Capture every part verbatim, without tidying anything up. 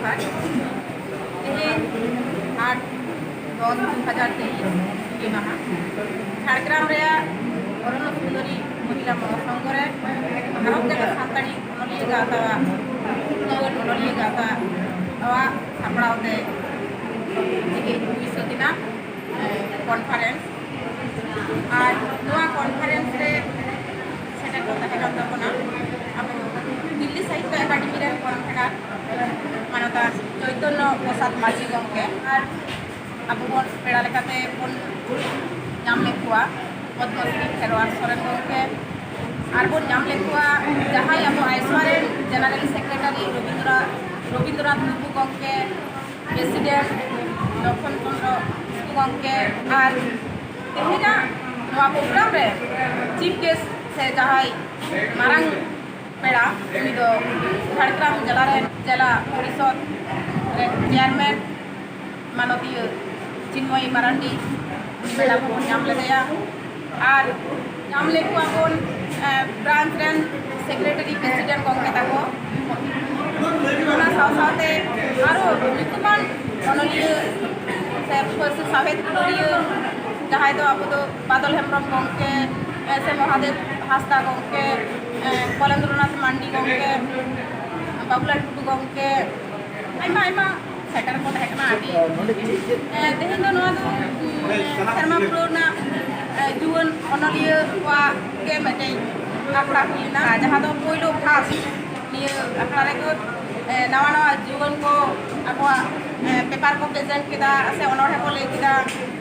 ᱛᱮᱦᱮᱧ ᱟᱴ ᱫᱚᱥ ᱫᱩ ᱦᱟᱡᱟᱨ ᱛᱮᱭᱤᱥ ᱥᱤᱸᱜᱤ ᱢᱟᱦᱟ ᱡᱷᱟᱲᱜᱨᱟᱢ ᱨᱮᱭᱟᱜ ᱚᱨᱚᱱᱚ ᱥᱩᱱᱫᱚᱨᱤ ᱢᱚᱦᱤᱞᱟ ᱢᱚᱦᱟᱥᱚᱝᱜᱷᱚ ᱨᱮ ᱵᱷᱟᱨᱚᱛ ᱡᱟᱠᱟᱛ ᱥᱟᱱᱛᱟᱲᱤ ᱚᱱᱚᱞᱤᱭᱟᱹ ᱜᱟᱶᱛᱟ, ᱡᱩᱣᱟᱹᱱ ᱚᱱᱚᱞᱤᱭᱟᱹ ᱜᱟᱶᱛᱟ ᱟᱜ ᱥᱟᱯᱲᱟᱣ ᱛᱮ ᱛᱮᱦᱮᱧ ᱦᱩᱭ ᱥᱟᱹᱛ ᱮᱱᱟ ᱠᱚᱱᱯᱷᱟᱨᱮᱱᱥ᱾ ᱟᱨ ᱱᱚᱣᱟ ᱠᱚᱱᱯᱷᱟᱨᱮᱱᱥ ᱨᱮ ᱥᱮᱴᱮᱨ ᱠᱚ ᱛᱟᱦᱮᱸ ᱠᱟᱱ ᱛᱟᱵᱚᱱᱟ ᱟᱵᱚ ᱫᱤᱞᱞᱤ ᱥᱟᱦᱤᱛᱛᱚ ᱮᱠᱟᱰᱮᱢᱤ ᱨᱮᱱ ᱠᱚᱱᱵᱷᱮᱱᱟᱨ ᱢᱟᱱᱚᱛᱟᱱ ᱪᱳᱭᱛᱚᱱᱱᱚ ᱯᱨᱚᱥᱟᱫᱽ ᱢᱟᱹᱡᱷᱤ ᱜᱚᱢᱠᱮ, ᱟᱨ ᱟᱵᱚ ᱵᱚᱱ ᱯᱮᱲᱟ ᱞᱮᱠᱟᱛᱮ ᱵᱚᱱ ᱧᱟᱢ ᱞᱮᱫ ᱠᱚᱣᱟ ᱯᱚᱫᱽᱢᱚᱥᱨᱤ ᱠᱷᱮᱨᱣᱟᱞ ᱥᱚᱨᱮᱱ ᱜᱚᱢᱠᱮ, ᱟᱨ ᱵᱚᱱ ᱧᱟᱢ ᱞᱮᱫ ᱠᱚᱣᱟ ᱡᱟᱦᱟᱸᱭ ᱟᱵᱚ ᱟᱭᱥᱣᱟ ᱨᱮᱱ ᱡᱮᱱᱟᱨᱮᱞ ᱥᱮᱠᱨᱮᱴᱟᱨᱤ ᱨᱚᱵᱤᱱᱫᱨᱚ ᱨᱚᱵᱤᱱᱫᱨᱚᱱᱟᱛᱷ ᱢᱩᱨᱢᱩ ᱜᱚᱢᱠᱮ, ᱯᱨᱮᱥᱤᱰᱮᱱᱴ ᱞᱚᱠᱷᱚᱱ ᱪᱚᱸᱫᱽᱨᱚ ᱠᱤᱥᱠᱩ ᱜᱚᱢᱠᱮ, ᱟᱨ ᱛᱮᱦᱮᱧᱟᱜ ᱱᱚᱣᱟ ᱯᱨᱳᱜᱨᱟᱢ ᱨᱮ ᱪᱤᱯ ᱜᱮᱥᱴ ᱥᱮ ᱡᱟᱦᱟᱸᱭ ᱢᱟᱨᱟᱝ ᱯᱮᱲᱟ, ᱩᱱᱤ ᱫᱚ ᱡᱷᱟᱲᱜᱨᱟᱢ ᱡᱮᱞᱟ ᱨᱮᱱ ᱡᱮᱞᱟ ᱯᱚᱨᱤᱥᱚᱫ ᱨᱮᱱ ᱪᱮᱭᱟᱨᱢᱮᱱ ᱢᱟᱱᱚᱛᱤᱭᱟᱹ ᱪᱤᱱᱢᱚᱭ ᱢᱟᱨᱟᱱᱰᱤ, ᱯᱮᱲᱟ ᱠᱚᱵᱚᱱ ᱧᱟᱢ ᱞᱮᱫᱮᱭᱟ᱾ ᱟᱨ ᱧᱟᱢ ᱞᱮᱫ ᱠᱚᱣᱟ ᱵᱚᱱ, ᱮ, ᱵᱨᱟᱧᱪ ᱨᱮᱱ ᱥᱮᱠᱨᱮᱴᱟᱨᱤ, ᱯᱨᱮᱥᱤᱰᱮᱱᱴ ᱜᱚᱢᱠᱮ ᱛᱟᱠᱚ᱾ ᱚᱱᱟ ᱥᱟᱶ ᱥᱟᱶᱛᱮ ᱟᱨᱚ ᱧᱩᱛᱩᱢᱟᱱ ᱚᱱᱚᱞᱤᱭᱟᱹ ᱥᱮ ᱯᱟᱹᱨᱥᱤ ᱥᱟᱶᱦᱮᱫ ᱫᱩᱞᱟᱹᱲᱤᱭᱟᱹ ᱡᱟᱦᱟᱸᱭ ᱫᱚ ᱟᱵᱚ ᱫᱚ ᱵᱟᱫᱚᱞ ᱦᱮᱢᱵᱨᱚᱢ ᱜᱚᱢᱠᱮ, ᱮ, ᱥᱮ ᱢᱚᱦᱟᱫᱮᱵ ᱦᱟᱸᱥᱫᱟ ᱜᱚᱢᱠᱮ, ᱮ, ᱠᱚᱞᱮᱱᱫᱨᱚᱱᱟᱛᱷ ᱢᱟᱱᱰᱤ ᱜᱚᱢᱠᱮ, ᱵᱟᱵᱩᱞᱟᱞ ᱴᱩᱰᱩ ᱜᱚᱢᱠᱮ, ᱟᱭᱢᱟ ᱟᱭᱢᱟ ᱥᱮᱴᱮᱨ ᱠᱚ ᱛᱟᱦᱮᱸ ᱠᱟᱱᱟ᱾ ᱟᱹᱰᱤ, ᱮ, ᱛᱮᱦᱮᱧ ᱫᱚ ᱱᱚᱣᱟ ᱫᱚ, ᱩᱢ, ᱥᱮᱨᱢᱟ ᱯᱩᱨᱟᱹᱣ ᱨᱮᱱᱟᱜ, ᱮ, ᱡᱩᱣᱟᱹᱱ ᱚᱱᱚᱞᱤᱭᱟᱹ ᱠᱚᱣᱟᱜ ᱜᱮ ᱢᱤᱫᱴᱮᱡ ᱟᱠᱷᱲᱟ ᱦᱩᱭ ᱞᱮᱱᱟ, ᱡᱟᱦᱟᱸ ᱫᱚ ᱯᱳᱭᱞᱳ ᱯᱷᱟᱥᱴ ᱱᱤᱭᱟᱹ ᱟᱠᱷᱲᱟ ᱨᱮᱫᱚ, ᱮ, ᱱᱟᱣᱟ ᱱᱟᱣᱟ ᱡᱩᱣᱟᱹᱱ ᱠᱚ ᱟᱠᱚᱣᱟᱜ, ᱮ, ᱯᱮᱯᱟᱨ ᱠᱚ ᱯᱨᱮᱡᱮᱱᱴ ᱠᱮᱫᱟ ᱥᱮ ᱚᱱᱚᱬᱦᱮ ᱠᱚ ᱞᱟᱹᱭ ᱠᱮᱫᱟ᱾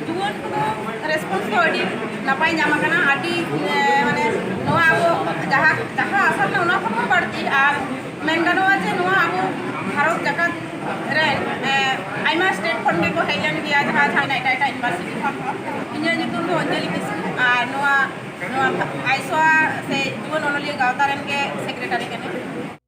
ᱡᱩᱣᱟᱹᱱ ᱠᱚᱫᱚ ᱨᱮᱥᱯᱚᱱᱥ ᱫᱚ ᱟᱹᱰᱤ ᱱᱟᱯᱟᱭ ᱧᱟᱢ ᱟᱠᱟᱱᱟ, ᱟᱹᱰᱤ, ᱮ, ᱢᱟᱱᱮ ᱱᱚᱣᱟ ᱟᱵᱚ ᱡᱟᱦᱟᱸ ᱡᱟᱦᱟᱸ ᱟᱥᱟ ᱞᱮᱱᱟ ᱚᱱᱟ ᱠᱷᱚᱱ ᱦᱚᱸ ᱵᱟᱹᱲᱛᱤ᱾ ᱟᱨ ᱢᱮᱱ ᱜᱟᱱᱚᱜᱼᱟ ᱡᱮ ᱱᱚᱣᱟ ᱟᱵᱚ ᱵᱷᱟᱨᱚᱛ ᱡᱟᱠᱟᱛ ᱨᱮ, ᱮ, ᱟᱭᱢᱟ ᱥᱴᱮᱴ ᱠᱷᱚᱱ ᱜᱮᱠᱚ ᱦᱮᱡ ᱞᱮᱱ ᱜᱮᱭᱟ, ᱡᱟᱦᱟᱸ ᱡᱟᱦᱟᱸ ᱮᱴᱟᱜ ᱮᱴᱟᱜ ᱤᱭᱩᱱᱤᱵᱷᱟᱨᱥᱤᱴᱤ ᱠᱷᱚᱱ ᱦᱚᱸ᱾ ᱤᱧᱟᱹᱜ ᱧᱩᱛᱩᱢ ᱫᱚ ᱚᱧᱡᱚᱞᱤ ᱠᱤᱥᱠᱩ, ᱟᱨ ᱱᱚᱣᱟ ᱱᱚᱣᱟ ᱟᱭᱥᱚᱣᱟ ᱥᱮ ᱡᱩᱣᱟᱹᱱ ᱚᱱᱚᱞᱤᱭᱟᱹ ᱜᱟᱶᱛᱟ ᱨᱮᱱ ᱜᱮ ᱥᱮᱠᱨᱮᱴᱟᱨᱤ ᱠᱟᱹᱱᱟᱹᱧ᱾